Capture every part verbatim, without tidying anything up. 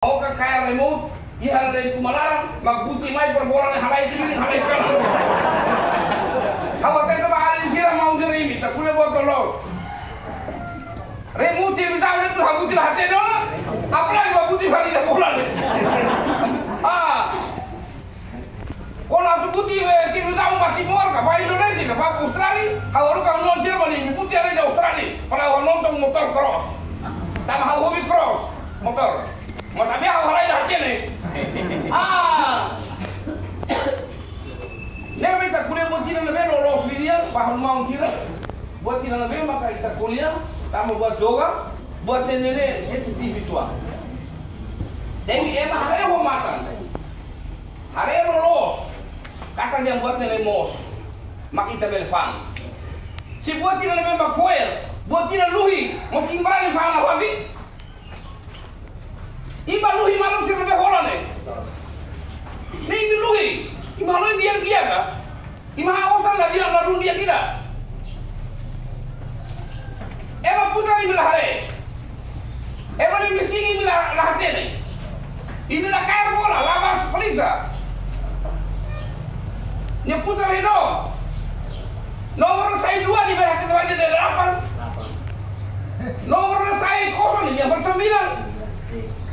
Oka kaer remote, iha lei kuma laran, mak buti mai para bola ne'e halai kiri, halai kanan. Ha'u hatete ba alin sira maun sira imi, ita ko'alia buat loloos. Remote imi tahu itu ha'u buti la hatene ona, apalagi ba buti fali la bola ne'e. Ah. Kuandu atu buti, eh, timi tahu ba Timor ka, ba Indonesia ka, ba Australia, ha'u haruka nonton Jerman imi buti ada di Australia, para ha'u nonton motor cross. Tanba ha'u hobi cross, motor. Mas tapi ha'u halai la hatene. Ah. Ne'ebé ita ko'alia buat ida ne'ebé loloos liu, paham maun sira. Buat ida ne'ebé maka ita ko'alia, tanba buat joga, buat ne'e ne'e sensitif uitoan. Jadi ema haree ho matan. Haree loloos. Katak nia buat ne'e moos. Mak ita bele fa'an. Se buat ida ne'ebé mak fo'er, buat ida luhi, mós imi barani fa'an la wagi. Imi luhi maluk sira ne'ebé hola ne'e. Ne'e imi luhi, imi halo di'ak-di'ak ka? Imi ha'u osan la di'ak, la dún di'ak ida. Ema putar imi la haree. Ema ne'e mesin imi la, la hatene. Imi la kaer bola, la bá polísia. Nia putar iha nomor sai dua, nia bele hatete ba nia delapan. Nomor sai kosong, nia bá sembilan.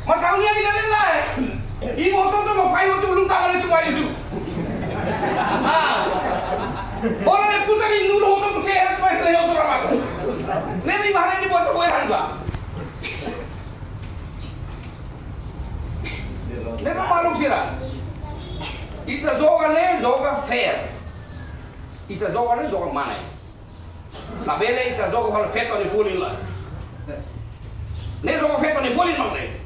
Mas ha'u-nia ida-ne'e lae. Imi hotu-hotu mak fai hotu ulun tangan itu mai itu. Ah. Bola ne'e putar imi nulu hotu-hotu sehat mai selain hotu ramata. Ne'ebé imi haree nia buat fo'er han ba. Ne'ebé maluk sira. Ita joga ne'e, joga fair. Ita joga ne'e, joga mane. Labele ita joga fali feto nia folin lae. Ne'e joga feto nia folin mak ne'e.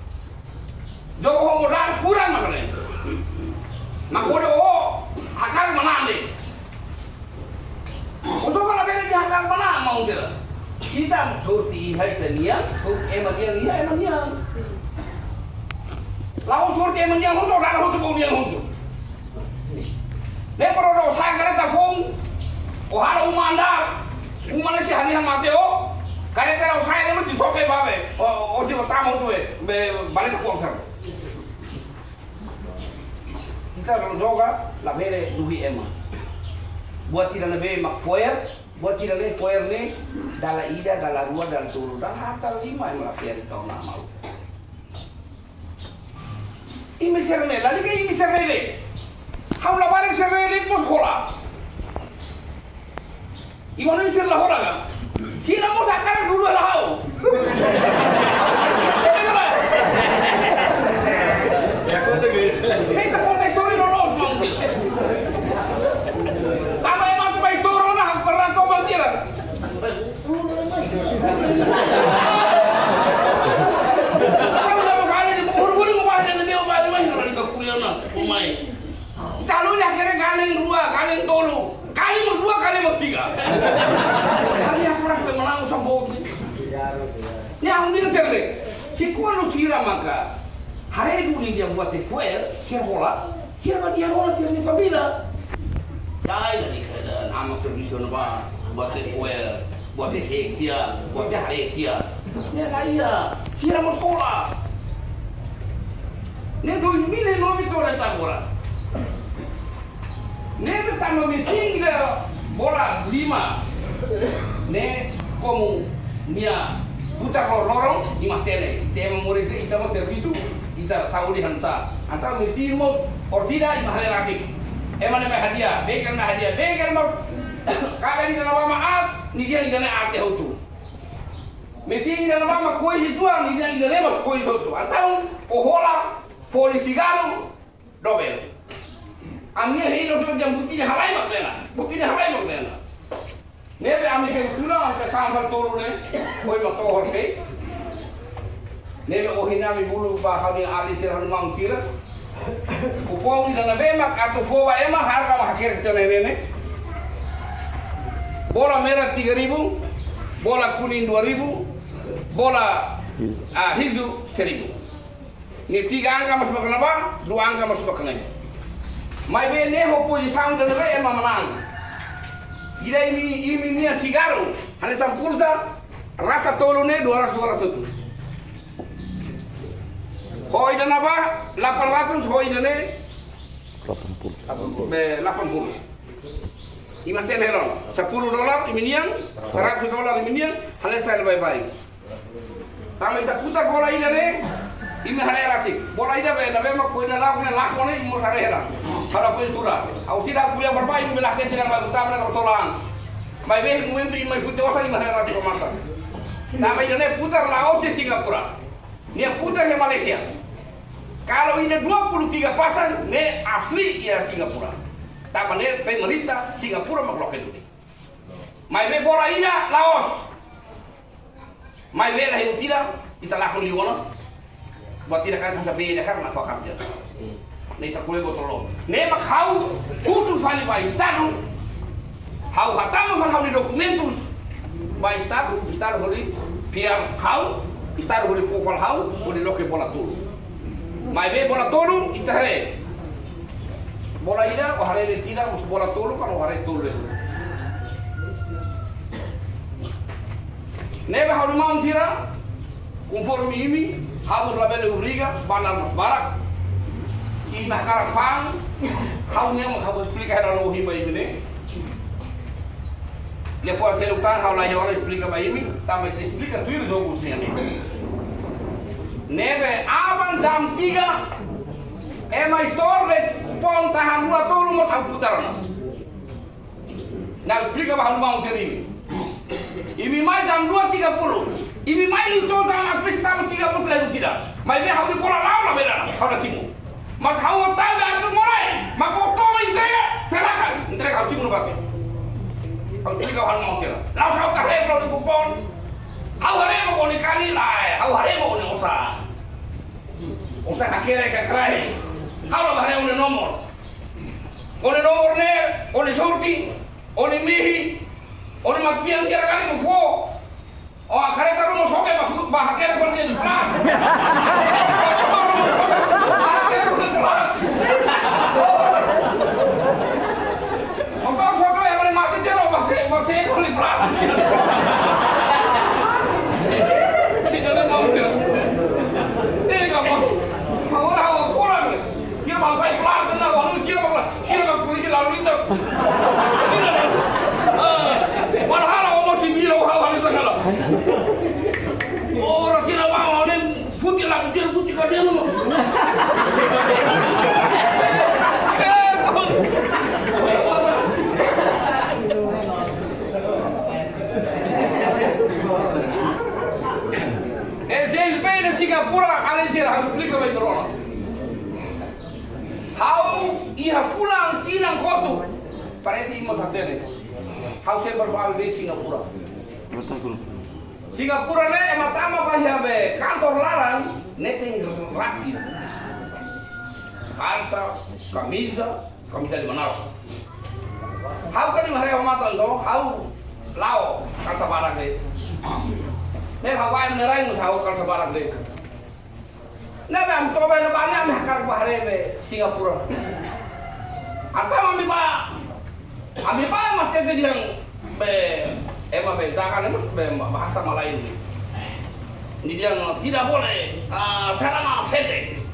Joga ho modal kurang mak ne'e. Mak hodi ó hakarak manán de'it. Ó joga labele dehan hakarak manán maun sira. Ita sorte iha ita-nian, sorte ema nian iha ema nian. La'ós sorte ema nian hotu, la'ós hotu ba ó-nian hotu. Ne'e para ó sa'e karreta foun, ó halo uma andár, uma ne'e sei hadi'a mate ó, karreta ó sa'e ne'e mós sei soke ba be, ó, ó sei tama hotu be, be, baleta kuak sira. Ita joga, labele luhi ema. Buat ida ne'ebé mak fo'er, buat ida ne'e fo'er ne'e, dala ida, dala rua, dala tolu, dala haat, dala lima, ema la fiar ita ona malu. Imi sira-ne'e, lalika imi sira-ne'e de'it. Ha'u labarik sira-ne'e de'it mós hola. Imi-nia sira la hola ka? Sira mós hakarak dulu la ha'u. Ne'e ita konta istória loloos maun sira. Tanba ema atu ba istória ona, ha'u pernah toma tira. Ita halo nia kere galing dua, galing tolu, galing dua, galing tiga. Kami akan menang sampai. Ne'e ha'u dehan sira-ne'e. Se kuandu sira maka haree duni nia buat fo'er, sira hola, sira bá dehan hola sira-nia família. Dai dari kada nama servisu na ba, buat fo'er, buat sek dia, buat haree dia. Ne'e la iha, sira mós hola. Ne'e dois mil e nove to'o agora. Ne'ebé tanba mesin ida bola lima. Ne'e komu nia putar ho loron, nia hatene. Ita ema moris ne'e, ita mós servisu, ita saúde hanta. Entaun mesin mós, orsida, ita haree rasik. Ema ne'e mai hadi'a, beker mai hadi'a, beker mós. Kaben ida-ne'ebá mak aat, nia dehan ida-ne'e aat tiha hotu. Mesin ida-ne'ebá mak kois uitoan, nia dehan ida-ne'e mós kois hotu. Entaun, ó hola, folin sigarru, dobel. Ami hein loos dehan buti ne'e halai mak ne'e ona. Buti ne'e halai mak ne'e ona. Ne'ebé ami sei tula, ami ka sambal tolu ne'e, oi mak tohor sei. Ne'ebé ohin ami bolu ba ha'u-nia alin sira, ha'u-nia maun sira. Kupon ida ne'ebé mak atu fó ba ema, harga mak hakerek tiha ona ne'e. Bola merah tiga ribu, bola kuning dua ribu, bola, ah, hijau seribu. Ne'e tiga angka mós mak ne'ebá, dua angka mós mak ne'e. Maibé ne'e ho pozisaun ida ne'ebé ema manán. Ida imi, imi-nia sigarru, hanesan pulsa, rata tolu ne'e dua ratus, dua ratus satu. Ho ida-ne'ebá, delapan ratus, ho ida-ne'e, delapan puluh. Be, delapan puluh. Imi hatene hela ona. Sepuluh dolar imi-nian, seratus dolar imi-nian, halo sai baibain. Tanba ita putar bola ida-ne'e, imi haree rasik. Bola ida be, ne'ebé mak foin lakon ne'e, lakon ne'e, imi mós haree hela. Ha'u la foin sura. Ha'u seidauk ko'alia ba imi, imi bele hatene tiha ona, mak utama na tolan. Maibé, momentu imi mai fute osan, imi haree rasik ho matan. Tanba ida-ne'e putar Laos iha Singapura. Nia putar iha Malaysia. Kalau ida dua puluh tiga pasang, ne'e asli iha Singapura. Tanba ne'e pemerintah Singapura mak loke duni. Maibé bola ida Laos. Maibé la hemu tida, ita lakon liu ona. Buat ida kan bisa beda karena apa kan dia. Ne'e ita ko'alia buat tolu. Ne'e mak ha'u husu fali ba Estadu. Ha'u hatama fali ha'u-nia dokumentus ba Estadu, Estadu hodi fiar ha'u, Estadu hodi fó fali ha'u, hodi loke bola tolu. Maibé bola tolu, ita haree. Bola ida, ó haree de'it ida, mas bola tolu kan ó haree tolu de'it. Ne'ebé ha'u-nia maun sira, konforme imi, ha'u mós labele obriga, bandar mós barak. Imi hakarak fa'an, ha'u-nian mak ha'u esplika hela ona ohin ba imi ne'e. Liafuan seluk tan ha'u la iha ona esplika ba imi, tanba ita esplika tuir jogu sira-ne'e. Ne'ebé aban jam tiga, ema istór de'it kupon tahan rua tolu mós ha'u putar ona. Ha'u esplika ba ha'u-nia maun sira-ne'e. Imi mai jam dua tiga puluh. Imi mai liu to'o jam, habis jam tiga puluh lewat tidak. Maibé ha'u-nia bola la'o la beda, ha'u la simu. Mas ha'u tau be atu mulai. Mak ó tau entrega, silakan. Entrega ha'u simu no bate. Ha'u esplika ba ha'u-nia maun sira. La'ós ha'u ka hepro di kupon. Ha'u haree mak ó-nia kali lae, ha'u haree mak ó-nia osan. Osan hakerek ka kraik. Ha'u la haree ó-nia nomor. Ó-nia nomor ne'e, ó-nia sorte, ó-nia mehi, ó-nia mak pian tiara kali mo fó. Ó kareta ruma soke ba fu-, ba hakerek fali de'it plat. Ba hakerek fali de'it plat. Ó ba soke ba mate tiara ba se, ba se fali de'it plat. Tidak ada tahu dia. Ini kamu. Kamu dah kurang. Kira bangsa Islam, kena orang kira bangsa, kira bangsa polisi lalu lintas. Ah, padahal orang masih bilang, orang paling segala. Orang kira bang, orang putih lah, putih, putih kan dia lu. Ezemplu, Singapura, alin sira ha'u esplika ba imi-nia. Ha'u iha fulan tinan kotuk. Parese imi hatene. Ha'u sempre bá beibeik Singapura. Singapura ne'e ema tama ba iha be kantor laran ne'e tenke rapi. Kalsa, kamiza, kamiza de manau. Ha'u kan imi haree ho matan to, ha'u la'o kalsa barak de'it. Ne'e ha'u bá iha ne'e rai mós ha'u kalsa barak de'it. Ne'ebé ami toba iha ne'ebá ne'e ami hakarak bá haree be Singapura. Entaun ami bá, ami bá mak hatete dehan be ema be jaga ne'e mós be bahasa Malayu ne'e. Nia dehan tidak boleh, ah, celana pendek.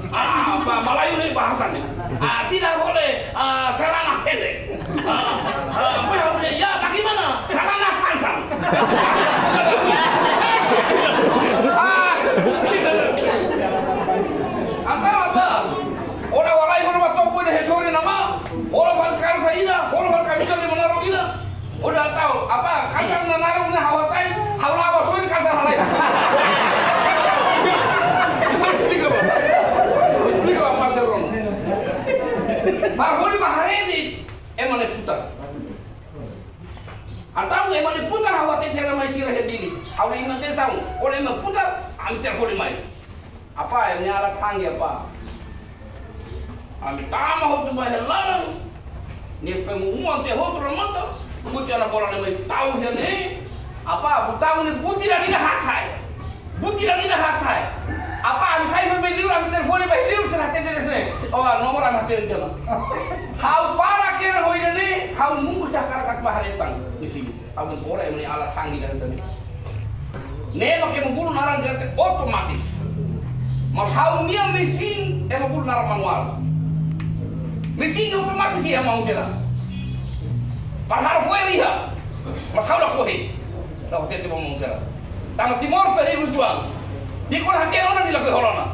Ah, ba Malayu ne'e bahasa ne'e. Ah, tidak boleh, ah, celana pendek. Ah, ah, apa yang boleh? Ya, bagaimana? Celana panjang. Ah, apa, apa? Ora warai, ora batok, ora hesori nama. Ora fali kalsa ida, ora fali kamiza de manau ida. Ora tau, apa? Kalsa manau na ha'u hatais, ha'u la'o ba sorin kalsa halai. Esplika ba. Esplika ba, Pak Teron. Ba holi ba haree de'it, ema ne'e putar. Entaun ema ne'e putar ha'u hatete hela mai sira iha Dili. Ha'u la iha manutensaun. Ora ema putar, ami telefone mai. Apa, ema nia alat canggih apa? Ami tama hotu ba iha laran. Nia pemu uma te hotu remata. Buti ana bola ne'e mai tau iha ne'e. Apa, botau ne'e buti la ida hatais. Buti la ida hatais. Apa, ami sai ba iha li'ur, ami telefone ba iha li'ur, sira hatete de'it ne'e. Oh, nomor ami hatene ona. Ha'u para kena ho ida-ne'e, ha'u nunggu sa'e hakarak atu ba haree tan. Di sini. Ha'u bá ora ema nia alat canggih dehan sini. Ne'e mak ema bolu naran dehan otomatis. Mas ha'u-nia mesin ema bolu naran manuál. Mesin otomatis iha maun sira. Para halo fo'er iha. Mas ha'u la kohe. La kohe tiha ba maun sira. Tanba Timor perigu uitoan. Nia ko'alia hatene ona nia la kohe hola ona.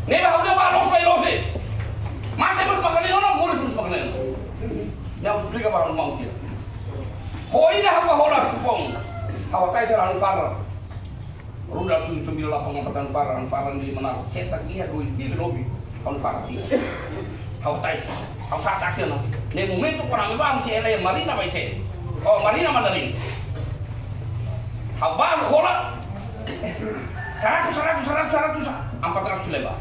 Ne'ebé ha'u-nia bá loos lai loos de'it. Mate mós mak ne'e ona, moris mós mak ne'e ona. Ha'u esplika ba maun sira. Ho ida ha'u bá hola kupon. Ha'u hatais hela ha'u-nia farra. Rudal tujuh sembilan delapan empat ha'u-nia farra, ha'u-nia farra ne'e mana? Setak iha dois mil e nove, ha'u-nia farra tiha. Ha'u hatais, ha'u sa'e taksi ona. Ne'e momentu kona-ba ami sei hela Marina Bay Sands. Oh, Marina Mandarin. Ha'u bá hola. Seratus, seratus, seratus, seratus, empat ratus lima.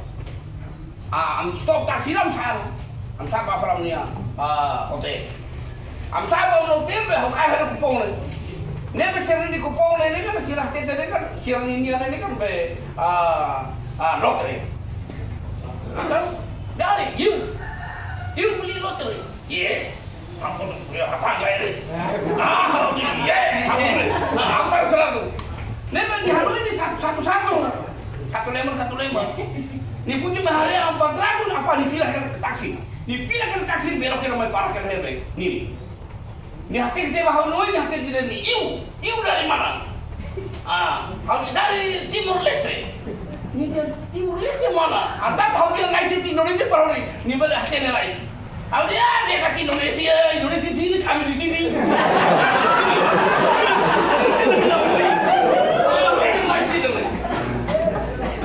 Ah, ami stop taksi, ami sa'e. Ami sa'e ba fala nia, ah, hotel. Ami sa'e ba hotel be, ha'u kaer hela kupon ne'e. Ne'ebé sira-nia kupon ne'e, ne'e kan sira hatete ne'e kan, sira-nia nian ne'e kan be, ah, ah, loteri. Kan, dari, you, you beli loteri. Iya. Ampun, ya, apa enggak ini? Ah, iya, ampun. Ah, apa itu lagu? Ne'ebé nia halo ini satu, satu, satu. Satu lembar, satu lembar. Nia foti mai haree empat ratus, apa, nia fila hela taksi. Nia fila hela taksi, belok hela mai parak hela ne'ebé. Nia. Nia hatete ba ha'u, no, nia hatete dehan nia. Iu, iu dari mana? Ah, ha'u dehan dari Timor Leste. Nia dehan Timor Leste mana? Entaun ha'u dehan la'ós Indonesia, para nia, nia bele hatene la'ós. Ha'u dehan, ah, dehan katak Indonesia, Indonesia sini, kami di sini.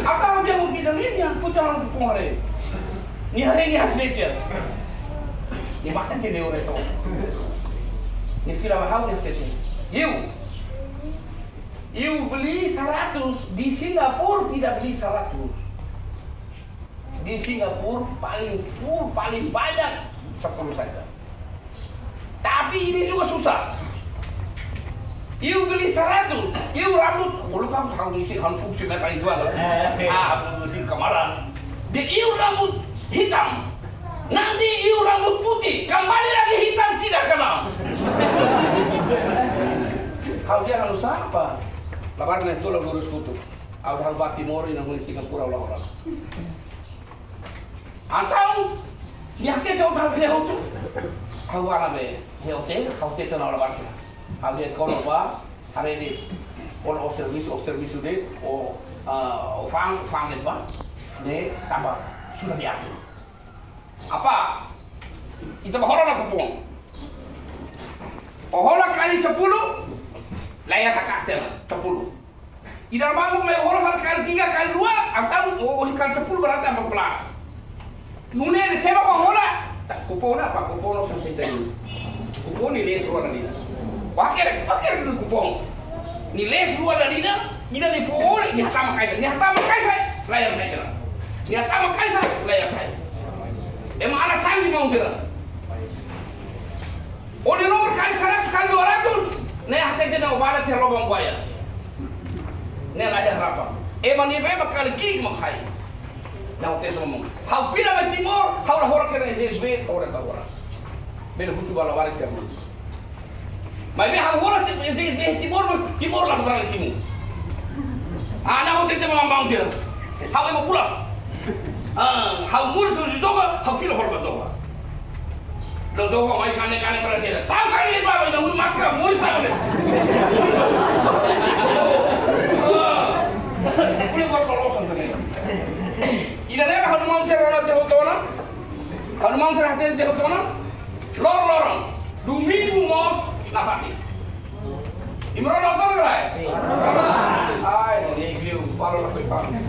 Apa ha'u dehan Indonesia, putar kupon haree. Nia haree, nia hasneca. Nia basa tene ore to. Nia fila ba ha'u, nia hatete. Iu. Iu beli seratus, di Singapura tidak beli seratus. Di Singapura paling full, paling banyak sepuluh saja. Tapi ini juga susah. Iu beli seratus, iu rambut, bolu kamu tahu isi, kamu fungsi meta itu ada. Ah, fungsi kemarin. Di iu rambut hitam. Nanti iu rambut putih, kembali lagi hitam tidak kenal. Ha'u dehan halo sapa? Labarik ne'e tula lurus kutu. Ha'u dehan ha'u bá Timor, inan huni Singapura, la hola. Entaun, nia hatete ona ha'u dehan hotu. Ha'u bá ne'ebé, iha hotel, ha'u hatete ona labarik. Ha'u dehan kona-ba, haree de'it, kona-ba servisu, servisu de'it, o, ah, o fa'an, fa'an de'it ba, ne'e tanba sudah diatur. Apa? Ita bá hola ona kupon. O hola kali sepuluh, la iha taka sena, sepuluh. Ida malu mai hola kali tiga, kali dua, entaun o, o kali sepuluh berarti empat belas. Nune'e de'it seba bá hola, tak kupon apa? Kupon sesenta ini. Kupon nia lees rua dala ida. Pakai, pakai dulu kupon. Nia lees rua dala ida, ida nia fó, nia hatama kaixa, nia hatama kaixa, la iha saida. Nia hatama kaixa, la iha saida. Ema alat canggih maun sira. O nia nomor kali seratus, kali dua ratus, ne'e hatete dehan o bala tiha lubang buaya. Ne'e la iha harapan. Ema ne'ebé mak kali ki'ik mak hai. Ne'e hatete dehan maun. Ha'u fila mai Timor, ha'u la hola kedas S B S B, ora ta ora. Bele husu ba labarik sira. Maibé ha'u hola S B S B Timor, Timor la sabarang simu. Ah, ne'e hatete dehan maun sira. Ha'u ema bula. Ah, ha'u moris husi Doha, ha'u fila hola ba Doha. Doha mai kane-kane para sira. Tahu kane ba, ba, ina mun maka, moris tahu deh. Ah. Boleh buat lolosan sana. Ida-ne'e ha'u-nia maun sira rona tiha hotu ona. Ha'u-nia maun sira hatene tiha hotu ona. Lor-loron, domingu mós nafatin. Imi rona hotu ka lae? Ai, no, nia iha liu, balu la ko'alia.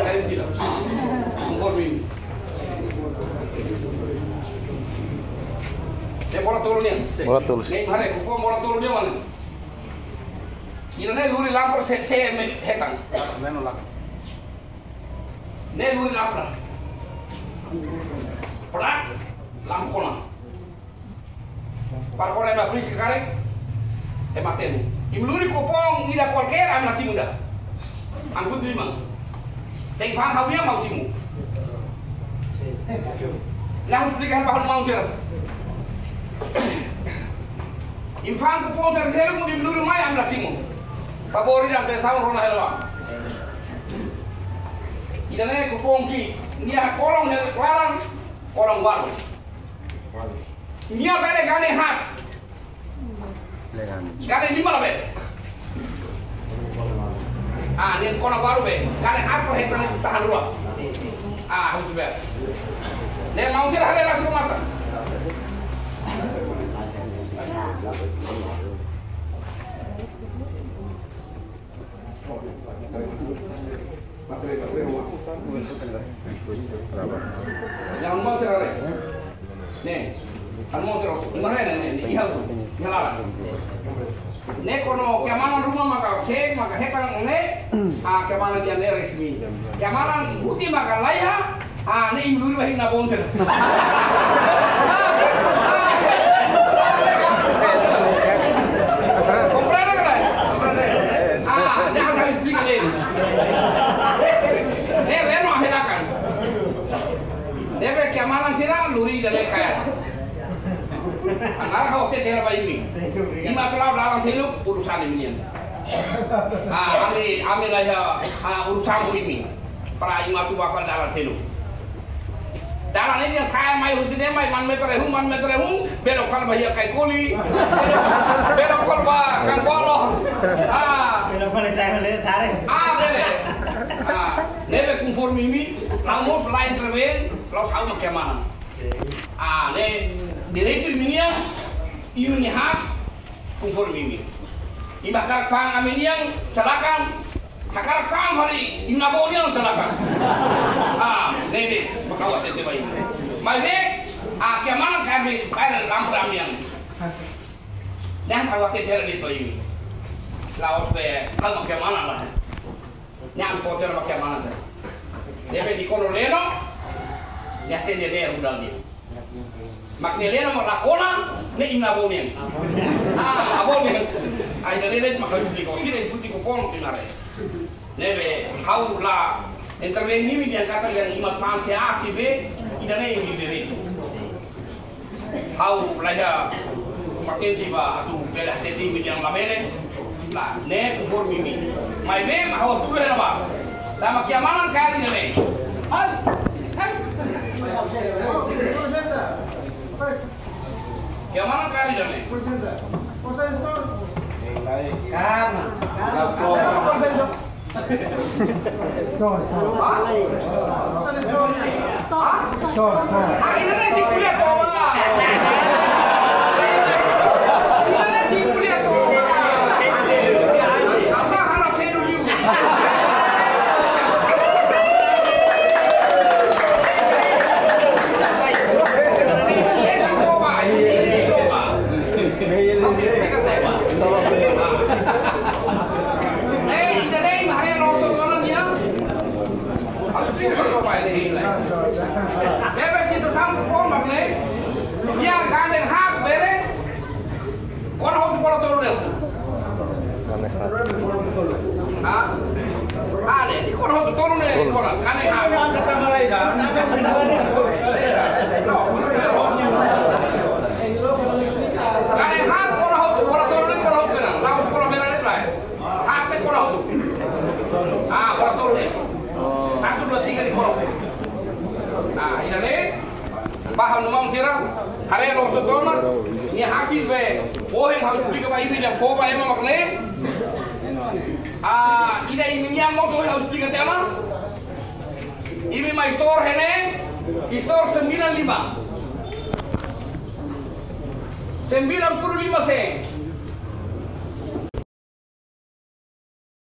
Ai, bila. Umur ini. Nia bola tolu nian. Bola tolu. Nia haree, kupon bola tolu nian mana? Ida-ne'e lori lampar se, se me hetan. Ne'e lori lampar. Prak, lampu kona. Para kona ema polísia karik, ema temu. Imi lori kupon ida kualkér, ami la simu ida. Ami foti liman. Tenke fa'an ha'u-nia maun simu. Ne'e ha'u esplika hela ba ha'u-nia maun sira. Imi fa'an kupon sira seluk, imi lori mai, ami la simu. Favór ida, atensaun, rona hela. Ida-ne'e kupon ki'ik, nia kolong iha laran, kolong ualu. Nia bele gane haat. Gane lima labele. Ah, nia kolong ualu be. Gane haat para hetan tahan rua. Ah, harus be. Ne'e maun sira haree langsung matan. Yang mau terare. Ne'e. Anu mau terus. Ne'e, ne'e, ne'e. Iha, iha laran. Ne'e kuandu keamanan ruma maka sek, maka hetan ne'e. Ah, keamanan tiha ne'e resmi. Keamanan husi maka laiha. Ah, ne'e imi lori ba iha ne'ebá. Komprende ka lae? Ah, ne'e ha'u esplika de'it. Ne'e leno ahedakan. Ne'ebé keamanan sira lori ida-ne'e kaer. Agora ha'u hatete ba imi. Imi atu la'o dalan seluk, urusan imi nian. Ah, ami, ami laiha, ah, urusan ho imi. Para imi atu bá fali dalan seluk. Dalan ne'e nia sa'e mai husi ne'e mai manu meter rihun, manu meter rihun, belok fali ba iha Kaikoli, belok fali ba Kangkolo. Ah. Belok fali sai male tarik. Ah, bele. Ah, ne'ebé konforme imi, ha'u mós la intervene, la'ós ha'u mak keamanan. Ah, ne'e direitu imi nian, imi-nia hak, konforme imi. Imi hakarak fa'an ami nian, silakan. Hakarak fa'an fali imi-nia avó nian, silakan. Ah, ne'e de'it, mak ha'u hatete ba imi. Maibé, ah, keamanan kaer, kaer lampu ami nian. Ne'e ha'u hatete de'it ba imi. La'ós be, ha'u mak keamanan lae. Nia an foto na mak keamanan. Ne'ebé nia kuandu leno, nia hatene de'it rudal ne'e. Mak nia leno mak la kona, ne'e imi-nia avó nian. Ah, avó nian. Ai ida-ne'e de'it mak ha'u esplika. Sira imi foti kupon tiha ona. Ne'ebé ha'u la intervene imi dehan katak dehan imi atu fa'an se A se B, ida-ne'e imi-nia direitu. Ha'u laiha kompetente ba atu bele hatete imi dehan labele. Lae, ne'e konforme imi. Maibé mak ha'u hatudu hela ba. Tanba keamanan kaer ida-ne'e. Hai, hai. Keamanan kaer ida-ne'e. Karena. Hah? Hah? Hah? Ah, ida-ne'e sei ko'alia to'o bá. Ida-ne'e sei ko'alia to'o bá. Apa harap saya dulu? Ida-ne'e sei ko'alia to'o bá. Ida-ne'e sei ko'alia to'o bá. Eh, ida-ne'e mak haree loos ona nian. Atu tira ka toba ini. Ne'ebé situasaun kupon mak ne'e. Nia gane haat bele. Kona hotu bola tolu ne'e. Hah? Ah, ne'e, kona hotu tolu ne'e, kona. Gane haat. Gane haat, kona hotu, bola tolu ne'e, kona hotu bele. La'ós bola merah ne'e, lae. Haat ne'e kona hotu. Ah, bola tolu ne'e. Satu, dua, tiga ne'e kona hotu. Ah, ida-ne'e. Paham no maun sira? Haree loos ona. Nia hasil be. Ohin ha'u esplika ba imi dehan fó ba ema mak ne'e. Ah, ida imi nian mós ohin ha'u esplika tiha ona. Imi mai store iha ne'e. Store sembilan lima. Sembilan puluh lima sen.